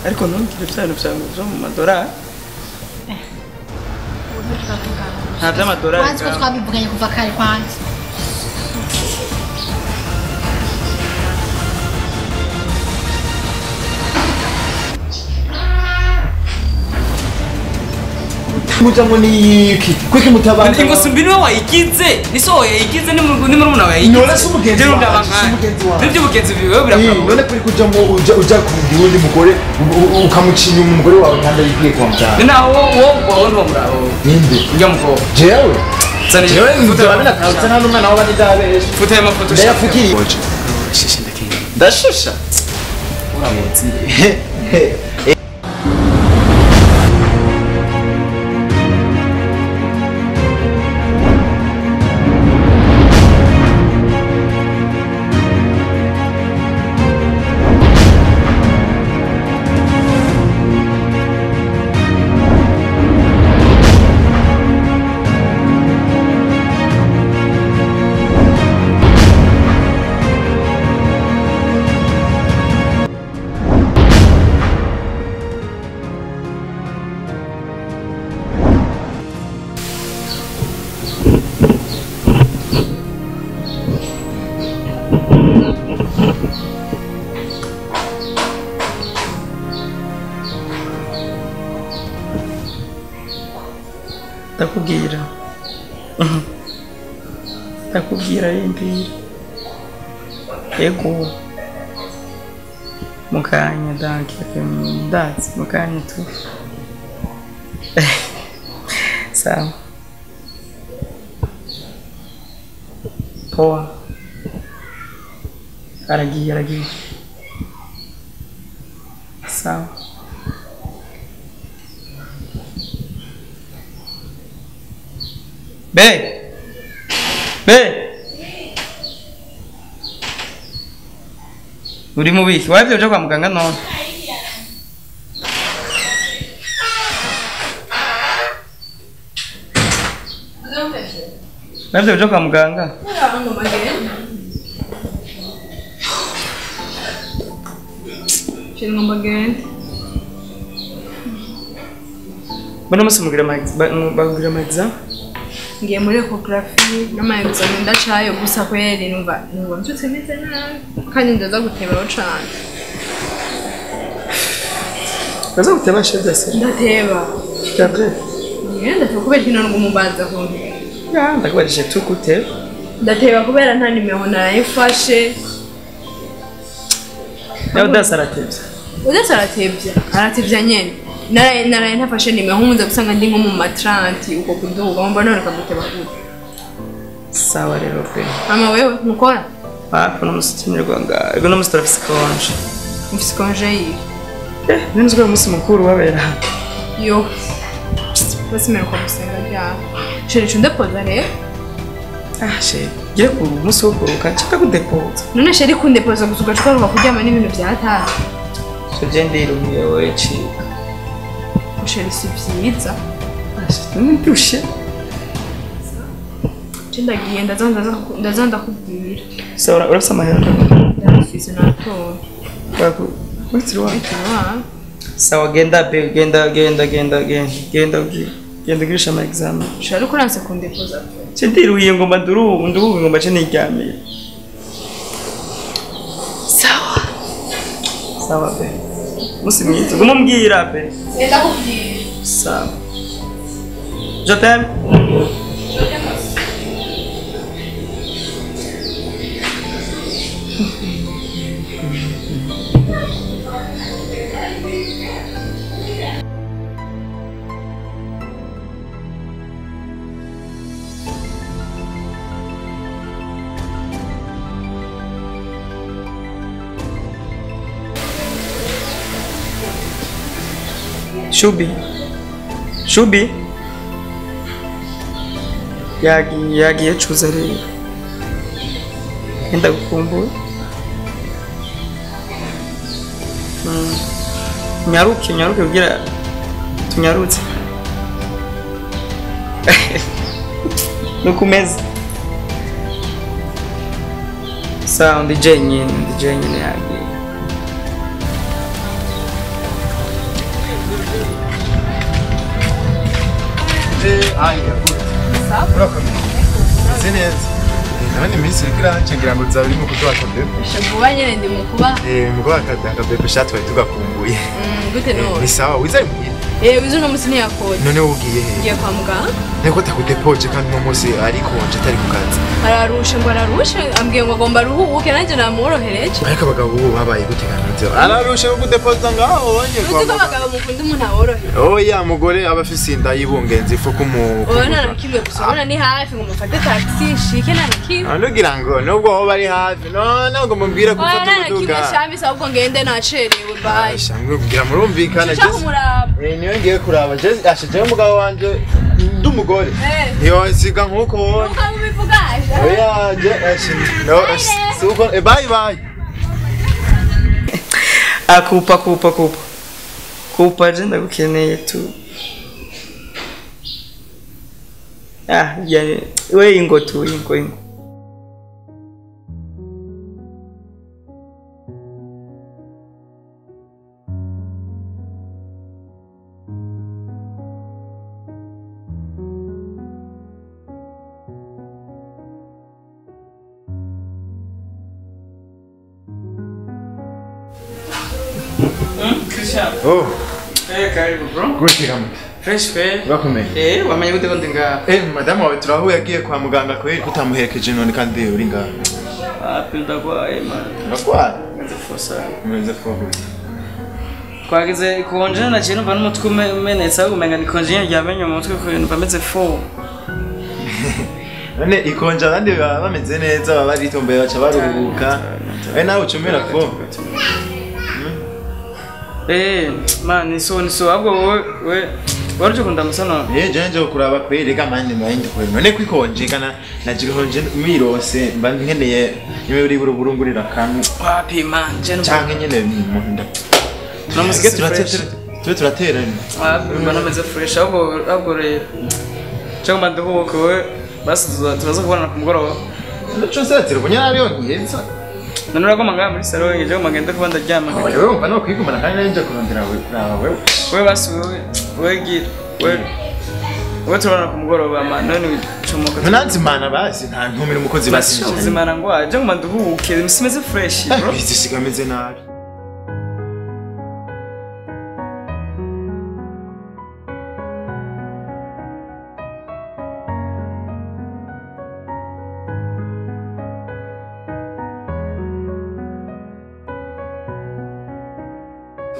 Ariko ntumbwire bya bintu byawe byo mu madorari. Nta by'amadorari. Kwanza ko twabivuganye kuva kare kwanza. Mujambo ni iki? Kwiki mutabana. Ingo simbi niwe wayigize. Ni so yayigize ni murumuna wawe yayigize. None se umugenzi wawe. Nibyo umugenzi biwe birakora. None kuri kujamo uja kundi wundi mugore ukamuca inyuma umugore wawe kandi ayigiye kwa muganga. Ni nawo wo wo murabo. Ninde? Njya mukobwa. Jewe. Jewe nzabana kabisa nta n'umwana w'abandi ndabesha. Futa ayo mafoto. Ndayafukiriye. Shisha ndakenya. Ndashusha. Urabotsi. Ndakubwira. Ndakubwira rindira. Ego. Mukanya danke ndazi mukanya tu. Sawa. Poa. Aragiye aragiye. Sawa. Be. Be. Uri mubiki wavyo uja kwa muganga none. Wavyo uja kwa muganga. Bano musi mugira ma exam. Ngiye muri ecography n'ama examen ndacayo gusa kweri numva mbyutse meze nabi kandi ndaza gutebaho cane. Ndaza guteba chef se. Ndateba. Ndabre. Ngiye ndateba kubera kino ngumumbaza kumbe. Ya ndakubarije tu guteba. Ndateba kubera nta nimero narayifashe. Nawe udasaratebya. Udasaratebya. Aratebya nyene. Naraye ntafashe nimero nkunze gusanga ndi nko mu matranti uko kuduga mba none kaguteba gute. Sawa rero pe. Mama wewe mukora? Ah, kuno musitimirwa nga. Ego no musitafise konje. Mufise konje yi. Nzi ko umunsi mukuru wabera. Yo. Basimeruka gusenga rya. Chere cyo ndepoza rero. Ah, chere. Gire ku munsi wo kuruka nshaka kudepoza. None chere kundepoza gusa ugacuka kuryama n'ibintu byataha. Cyo ndirumiye wewe cika. Chere si byiza. Ntushe. Ndagiye ndaza ndakubwira. Sawa urafise amahera? Ndafise natora. Witiriwa. Sawa genda pe genda genda genda genda genda genda ugirisha ama exam. Chere uko uranse kundepoza pe. Ndiruhiye ngomba nduruhu ngomba ce niryamiye. Sawa. Sawa pe. Musi mwiza guma umbwira pe. Ndakubwira. Sawa. Je t'aime. Je t'aime aussi. Shubi. Shubi. Yagiye cuza rero. Ndagukumbuye. Nyaruke nyaruke kugira tunyarutse. Nukumeza. Sawa ndi jenyine yagiye. Aya gute. Urakomeye. Meze neza. Nabone iminsi iriko irahaca ngira ngo uzaba urimo kuduha akabebe. Vuba nyene ndi mu kuba. Muguha akabebe sha twari tugakumbuye. Gute none? Ni sawa wize muhira. Wize uno musi ntiyakoze. None wowe ugiye he? Ngiye kwa muganga. Niko takudepoje kandi uno musi arikonje atari ku kazi. Ararushe ngo ararushe ambwiye ngo agomba aruhuke nanjye namworohereje. Ariko abagabo ubu babaye gute kandi? Ararushe kugudepoza ngaho wonye kwa muganga. Uzi ko abagabo mukunda umuntu aborohera. Oya mugore aba afise inda y'ibungenzi ifu kumu. Oya nta na kimwe gusa ubona ni hafi ngo mufate taxi nshike nta na kimwe. Nugira ngo nubwo aho bari hafi none ngo mumbwire ko ufata umuduga. Oya nta na kimwe shambisa ahubwo ngende nacerewe bye. Shangwe kugira murumvikana. Jesse. Niyo ngiye kuraba Jesse ashe umugabo wanje ndumugore. Yo siga nkuko wowe. Uko mubivuga. Oya je ashe no suko bye bye. Akupa kupa kupa. Kupa je ndagukeneye tu. Ah, yani we ingo tu ingo ingo. Christian. Oh. Karibu bro. Gute kamwe. Fresh fe. Urakomeye. Wamenye gute ko ndi ngaha? Madamu wawe turahuye agiye kwa muganga kweri kutamuherekeje none kandi uri ngaha. Ah, ndagwaye man. Ndagwaye. Meze fosa. Meze fosa. Twageze konje naciye numva n'umutwe umenetse ahubwo umenga ni konje ryamenye mu mutwe ko numva meze fo. None ikonje abandi baba bameze neza baba baritomboye baca baruhuka. Nawe ucumira fo. Man niso ahubwo wowe waruje kundamutsa none. Je nje kuraba kweri reka manje ndahindi kweri. None kwikonje kana najikonje mirose mba nkeneye niwe uri burungurira kamwe. Wapi man je canke nyene mu nda. No musige tube turaterana. Wapi mba nameze fresh ahubwo rero. Cyangwa nduhuke we basi turaza kubonana ku mugoroba. Ndaco satira kunyara nkiyeza. None uragoma ngaha muri salon nje ngoma ngende kuba ndaryama. Wewe umva no kwigumana kandi nje kurondera we kuraba wewe. Wewe basi wewe gira wewe turabona ku mugoroba man none wicomoka. Nanzimana basi nta ntumira umukozi basi. Nzimana ngo aje ngoma nduhuke simeze fresh bro. Bizisiga meze nabi.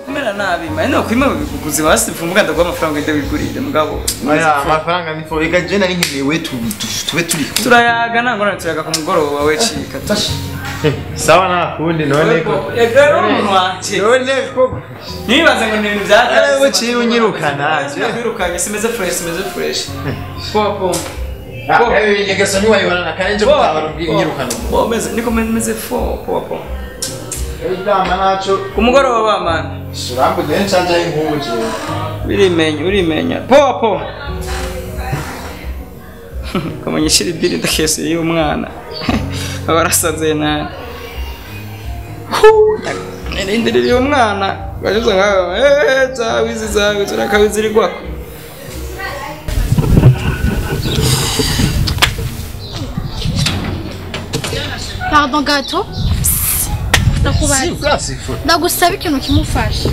Kumera nabi man no kwima kuguzi basi mfumuka ndagwa amafaranga inde wigurire mugabo. Oya amafaranga ni fo ega je nari nkeneye tube turi. Turayaga nangora turayaga ku mugoroba we cika. Sawa na kundi none ko. Ega umuntu wanje. None ko. Nibaza ngo ni ibintu byakaze. Wewe ciye unyirukana. Nakwirukanye simeze fresh simeze fresh. Popo. Ingeso ntiwayibona na kare nje kutabara unyirukana. Bo meze niko meze fo popo. Dama nacho ku mugoroba man. Surambu den chanja inkuje. Birimenya urimenya. Popo. Kamanyishira idiri ndakese y'umwana. Abarasaze na. Nindiriye umwana. Bajuza ngaho. Zawizi zawe turakabizirigwako. Pardon gato. Ndagusaba ikintu kimufasha.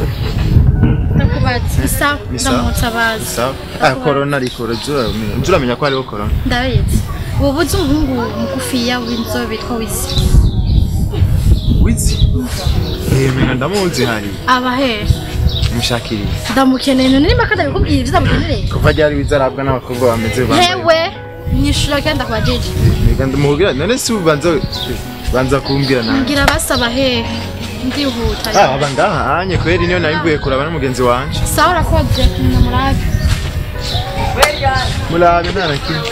Ndakubaza. Isa ndamutabaza. Isa. Corona ariko uramenya ko hariho corona. Ndabizi. Wowe uzi umuhungu mugufiya w'inzobe witwa Wizi. Wizi? Menya ndamuzi hari. Aba he? Mushakiriye. Ndamukeneye none nimba kandi abikubwiye ibyo ndamukenereye. Kuva ryari Wizi arabwa n'abakobwa bameze bambaye. Hewe nyishura kandi ndakubajije. Mega ndamuhugira none si ubanza banza kumbwira nawe. Ngira basaba he ndihuta. Aba ngaha anye kweri niyo narimbuye kuraba n'umugenzi wanje. Sawa urakoze namurabe. Murabe nta nakimwe.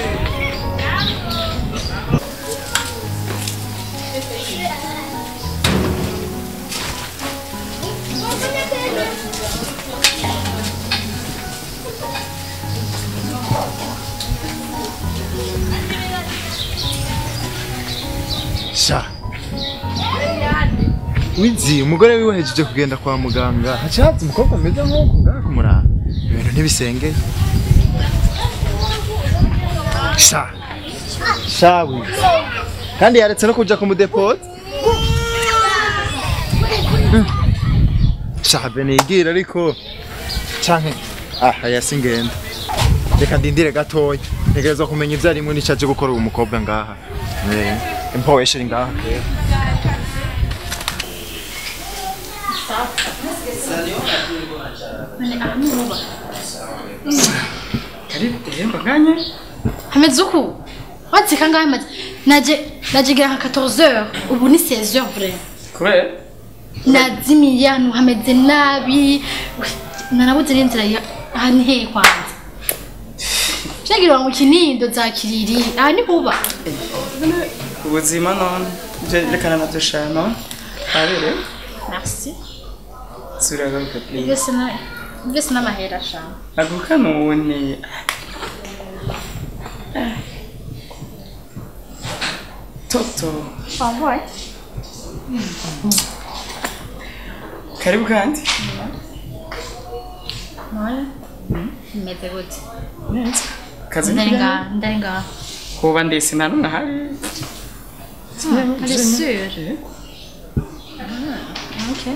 Sha. Wizi umugore wiwe hejeje kugenda kwa muganga hacaza umukobwa meza nkuko ngaha kumuraba ibintu ntibisengeye. Sha. Shawi. Kandi yaretse no kuja ku mudepot. Sha benigira ariko canke ah yasingenda. Reka ndindire gatoya. Ntegerezwa kumenya ivyo arimwe n'icaje gukora uwo mukobwa ngaha. Impowe ngaha. Karibu tehemba nganye. Hameze uku. Watsika ngahe maze. Naje nka 14h ubu ni 16h vrai. Kubera nazimiye hano hameze nabi. Narabuze n'inzira aha ni hehe kwanza. Shagira ngo kinindo za kiriri aha ni huba. Ubuzima none je rekana navyo shano. Abere. Merci. Suragaruka please. Byose n'amahera shano. Aguka none. Toto. Pardon. Karibu kandi. None. Meze gute? Neza. Kazi ndarenga. Kuba ndese nta numwe ahari. Ari sûr. Okay.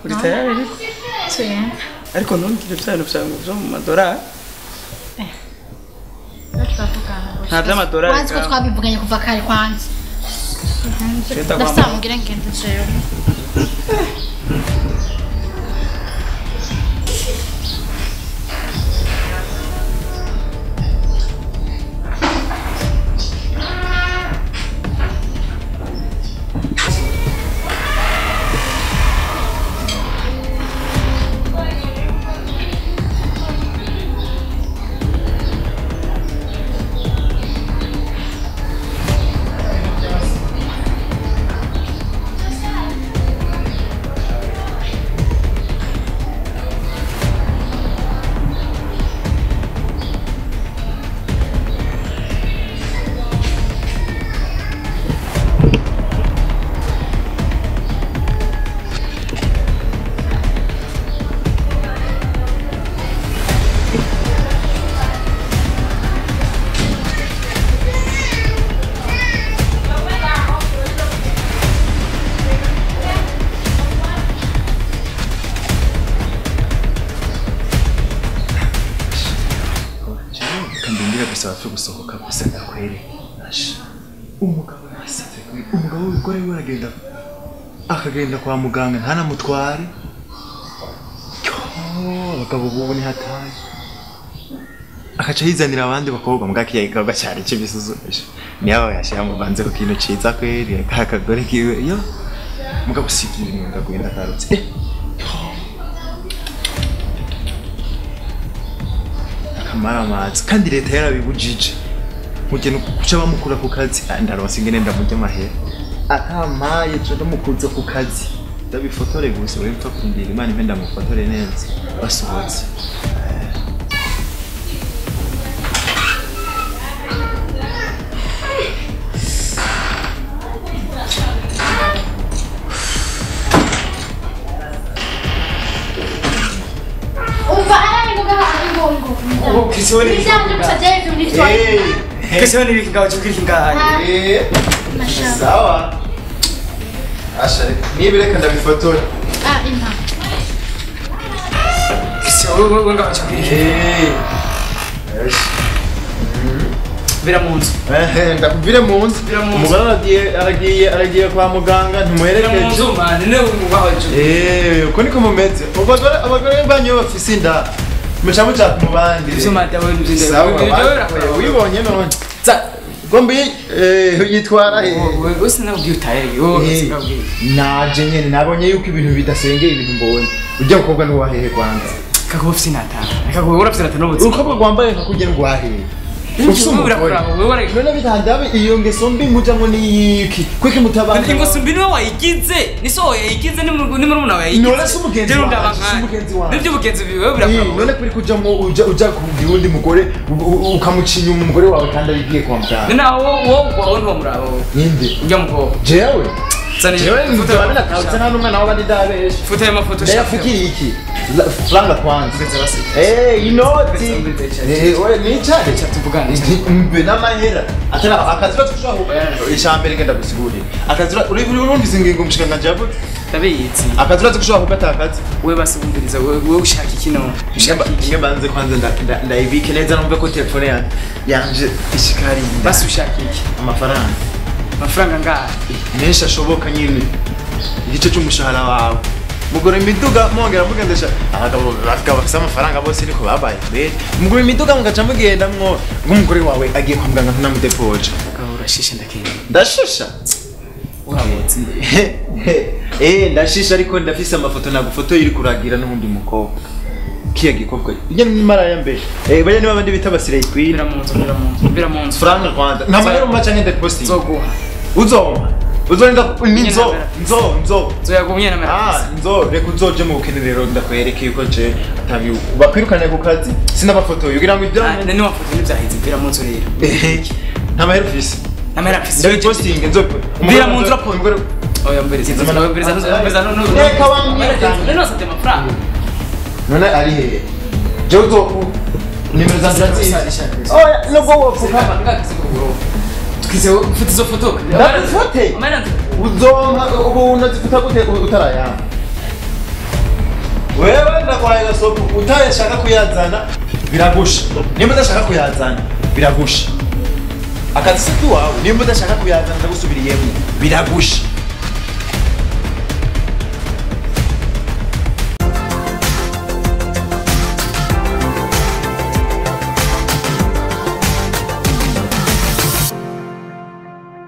Uri tayari ariko? Sì. Ariko ntumbwire bya bintu byawe byo mu madorari. Nta by'amadorari. Wanzi ko twabivuganye kuva kare kwanza. Ndafite ngira ngende jewe. Gusohoka gusa ndakwere umugabo yasatse umugabo w'umugore we aragenda akagenda kwa muganga ntanamutware. Abagabo bubu ni hataye akaca yizanira abandi bakobwa mbwa kiya gikorwa cyari cy'ibisuzu niyo yashira mu banze ku kintu ciza kweri akagore kiwe yo mugabo sivye ibintu ndagwenda karutse akamara kandi leta yarabibujije mugeno kuca bamukura ku kazi ndaronse ingene ndamujya amahera atamaye cyo ndamukuza ku kazi ndabifotore gusa we mpfa kundira Imana impe ndamufotore neza basohotse. Sawa. Asha, niba reka ndabifotora. Ah, impa. Bira mu nzu. Ndakubwire mu nzu. Umugore aragiye kwa muganga ntumuherekeje. Mu nzu man, ne ubahoje. Uko niko mumeze. Abagore banyu bafise inda. Mucha mucha mu bandi. Ivyo madawe n'ibyo wibonye none. Gombi yitwara he? Wewe sinabwiye utaye yo sinabwiye. Naje nyene nabonye yuko ibintu bidasengeye ibintu mbonye. Ujya mukobwa ni wahehe kwanza. Kakuba ufise inata. Kakuba urafise inata n'ubutsi. Urukobwa rwambaye nka kurya rwahehe. None bitandabe iyo ngeso mbi mujamwo niyiki kwiki mutabana ingeso mbi niwe wayigize ni so yayigize ni murumuna wawe yayigize none se umugenzi wawe nibyo ubugenzi biwe birakora none kuri kujamwo uja kugira undi mugore ukamucinya umugore wawe kandi abigiye kwa muganga nawo wowe ntumuraba ninde ujya mukobwa jewe jewe nzabana nta n'umwana w'abandi ndabesha futa ayo mafoto ndayafukira iki Franga kwanza. Eh, inoti. Eh, oya nicare. Tuvugane. Mbe n'amahera. Atari akazi batushobora ijambere genda gusigurira. Akazi uri urumvise ingingo umushikiranganji yavuze? Ndabizi. Akazi urazi ko ushobora kugata akazi. Wewe basi wumviriza wewe ushaka iki no? Ushaka iki? Nge banze kwanza ndayibike neza numve ko telefone yanje ishikari. Basi ushaka iki? Amafaranga. Amafaranga ngahe? Menshi ashoboka nyine. Igice cy'umushahara wawe. Mugura imiduga mwongera mugendesha abagabo bafise amafaranga bose niko babaye kweli. Mugura imiduga mugaca mugenda mwo ng'umugore wawe agiye kwa muganga ntunamudepoje. Abagabo urashisha ndakenda. Ndashisha. Urabotse. Eh, ndashisha ariko ndafise amafoto nagufoto iri kuragira n'undi mukobwa. Kiya gikobwa. Ijya ni maraya mbere. Eh, bajya niba abandi bita basireye queen. Mbira mu nzu, mbira mu nzu, mbira mu nzu. Franga Rwanda. Nta mahera mu maca ngende posting. Nzoguha. Uzoma. Uzorinda ni nzo nzo nzo. Nzoyagumye na mera. Ah, nzo reka uzoje mu bukene rero ndakwereke yuko je atabi bakwirukane ku kazi sinabafotoye ugira ngo ibyo Nani wafoto n'ibyaheze mbira mu nzu rero. Nta mahera ufise. Na mera mfise. Ndabipostinge nzo. Mbira mu nzu rapo. Oya mbiriza mbiriza mbiriza no no. Reka wamwirukane. None wasabye amafaranga. None ari hehe? Je uzo nimero zanje urazizi. Oya nubwo wopfukama. Twize ufite izo foto. Ndazifute. Uzompa ubu unazifuta gute utarayampa? Wewe ndakwaye gasopo utayashaka kuyazana biragusha. Nimba udashaka kuyazana biragusha. Akazi si wawe nimba udashaka kuyazana ndagusubiriyemo biragusha.